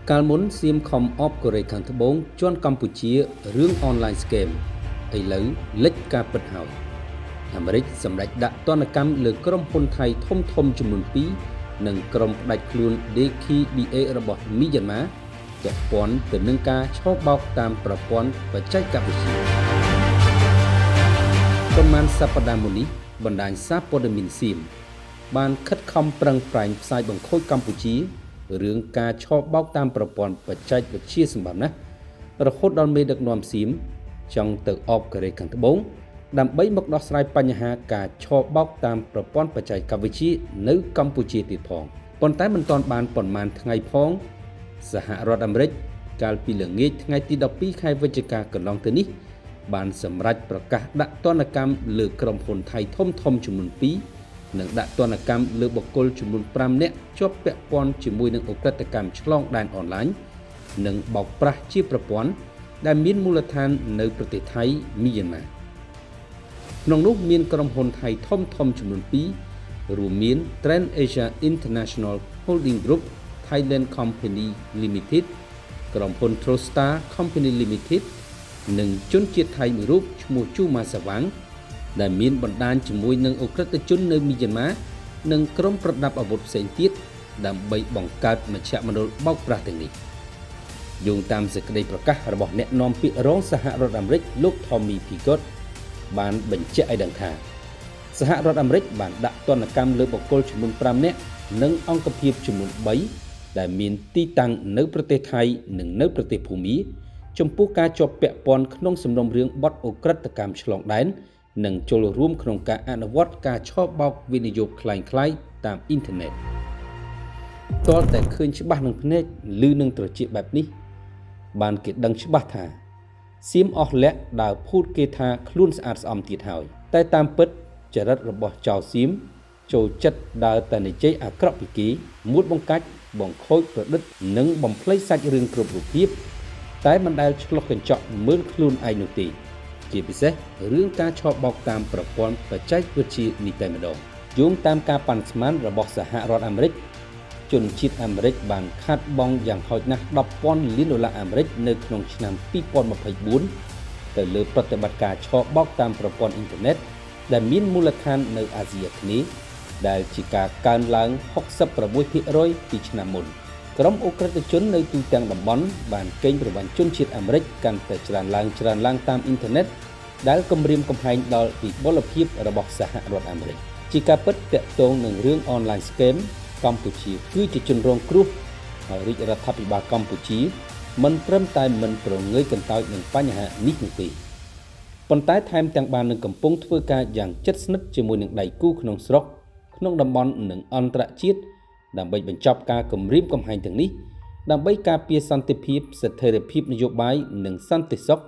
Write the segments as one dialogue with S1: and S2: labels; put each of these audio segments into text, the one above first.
S1: កាលមុនសៀមខំអបកូរ៉េខាងត្បូងជន់កម្ពុជារឿងអនឡាញ scam ឥឡូវលេចការពិតហើយអាមេរិកសម្រេចដាក់ទណ្ឌកម្មលើក្រុមហ៊ុនថៃធំធំចំនួន2និងក្រុមផ្ដាច់ខ្លួន DKBA របស់មីយ៉ាន់ម៉ាពាក់ព័ន្ធទៅនឹងការឆបោកតាមប្រព័ន្ធបច្ចេកវិទ្យាប៉ុន្មានសប្តាហ៍មុននេះបណ្ដាញសារព័ត៌មានសៀមបានខិតខំប្រឹងប្រែងផ្សាយបង្ខូចកម្ពុជារឿងការឆបោកតាមប្រព័ន្ធបច្ចេកវិទ្យាសម្បើមណាស់រហូតដល់មេដឹកនាំសៀមចង់ទៅអបកូរ៉េខាងត្បូងដើម្បីមកដោះស្រាយបញ្ហាការឆបោកតាមប្រព័ន្ធបច្ចេកវិទ្យានៅកម្ពុជាទៀតផងប៉ុន្តែមិនទាន់បានប៉ុន្មានថ្ងៃផងសហរដ្ឋអាមេរិកកាលពីល្ងាចថ្ងៃទី12ខែវិច្ឆិកាកន្លងទៅនេះបានសម្រេចប្រកាសដាក់ទណ្ឌកម្មលើក្រុមហ៊ុនថៃធំធំចំនួន2និងដាក់ទណ្ឌកម្មលើបុគ្គលចំនួន5នាក់ជាប់ពាក់ព័ន្ធជាមួយនឹងឧក្រិដ្ឋកម្មឆ្លងដែនអនឡាញនិងបោកប្រាស់ជាប្រព័ន្ធដែលមានមូលដ្ឋាននៅប្រទេសថៃមីយ៉ាន់ម៉ាក្នុងនោះមានក្រុមហ៊ុនថៃធំធំចំនួន2រួមមាន Trend Asia International Holding Group Thailand Company Limited ក្រុមហ៊ុន Trostar Company Limited និងជនជាតិថៃមួយរូបឈ្មោះជូម៉ាសាវាំងដែលមានបណ្ដាញជាមួយនឹងឧក្រិដ្ឋជននៅមីយ៉ាន់ម៉ានិងក្រុមប្រដាប់អាវុធផ្សេងទៀតដើម្បីបង្កើតមជ្ឈមណ្ឌលបោកប្រាស់ទាំងនេះយោងតាមសេចក្តីប្រកាសរបស់អ្នកនាំពាក្យរងសហរដ្ឋអាមេរិកលោក Tommy Pigott បានបញ្ជាក់ឲ្យដឹងថាសហរដ្ឋអាមេរិកបានដាក់ទណ្ឌកម្មលើបុគ្គលចំនួន5នាក់និងអង្គភាពចំនួន3ដែលមានទីតាំងនៅប្រទេសថៃនិងនៅប្រទេសភូមាចំពោះការជាប់ពាក់ព័ន្ធក្នុងសំណុំរឿងបទឧក្រិដ្ឋកម្មឆ្លងដែននិងចូលរួមក្នុងការអនុវត្តការឆបោកវិនិយោគក្លែងក្លាយតាមអ៊ីនធឺណិតទាល់តែឃើញច្បាស់នឹងភ្នែកឬនឹងត្រចៀកបែបនេះបានគេដឹងច្បាស់ថាសៀមអស់លាក់ដើរភូតគេថាខ្លួនស្អាតស្អំទៀតហើយតែតាមពិតចរិតរបស់ចៅសៀមចូលចិត្តដើរតែនិយាយអាក្រក់ពីគេមួតបង្កាច់បង្ខូចប្រឌិតនិងបំភ្លៃសាច់រឿងគ្រប់រូបភាពតែមិនដែលឆ្លុះកញ្ចក់មើលខ្លួនឯងនោះទេជាពិសេសរឿងការឆបោកតាមប្រព័ន្ធបច្ចេកវិទ្យានេះតែម្ដងយោងតាមការប៉ាន់ស្មានរបស់សហរដ្ឋអាមេរិកជនជាតិអាមេរិកបានខាតបង់យ៉ាងហោចណាស់10,000លានដុល្លារអាមេរិកនៅក្នុងឆ្នាំ2024ទៅលើប្រតិបត្តិការឆបោកតាមប្រព័ន្ធអ៊ីនធឺណិតដែលមានមូលដ្ឋាននៅអាស៊ីអាគ្នេយ៍ដែលជាការកើនឡើង66%ពីឆ្នាំមុនក្រុមឧក្រិដ្ឋជននៅទូទាំងតំបន់បានកេងប្រវ័ញ្ចជនជាតិអាមេរិកកាន់តែច្រើនឡើងច្រើនឡើងតាមអ៊ីនធឺណិតដែលគំរាមកំហែងដល់វិបុលភាពរបស់សហរដ្ឋអាមេរិកជាការពិតទាក់ទងនឹងរឿងអនឡាញ scam កម្ពុជាគឺជាជនរងគ្រោះហើយរាជរដ្ឋាភិបាលកម្ពុជាមិនត្រឹមតែមិនប្រងើយកន្តើយនឹងបញ្ហានេះនោះទេប៉ុន្តែថែមទាំងបាននឹងកំពុងធ្វើការយ៉ាងជិតស្និទ្ធជាមួយនឹងដៃគូក្នុងស្រុកក្នុងតំបន់និងអន្តរជាតិដើម្បីបញ្ចប់ការគំរាមកំហែងទាំងនេះដើម្បីការពារសន្តិភាពស្ថិរភាពនយោបាយនិងសន្តិសុខ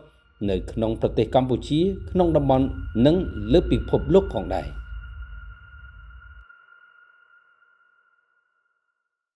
S1: នៅក្នុងប្រទេសកម្ពុជាក្នុងតំបន់និងលើពិភពលោកផងដែរ។